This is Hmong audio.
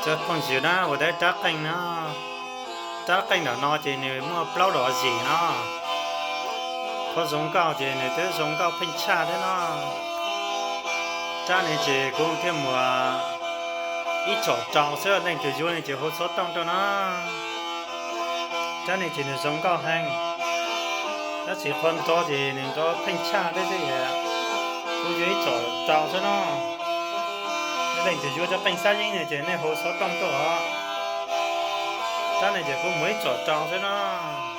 Phooj ywg na, ua tau rab qeej no, rab qeej ntawm no ces nws muaj plaub dov zim no. Qhov zoo nkauj ces nws twb zoo nkauj pheej tshaj thiab no. Rab ne ces kuv thiaj muab ib tsom rau xwb, leej twg yuav ne ces hu xov tooj rau no. Rab ne ces nws zoo nkauj heev, tab sis qhov nrov ces nws nrov pheej tshaj thiab xwb. Kuv yuav ib tsom rau xwb no. Leej twg yuav rab qeej xab yeeb ne ces nej hu xov tooj tuaj os. Rab ne ces kuv muab ib tsom rau xwb no.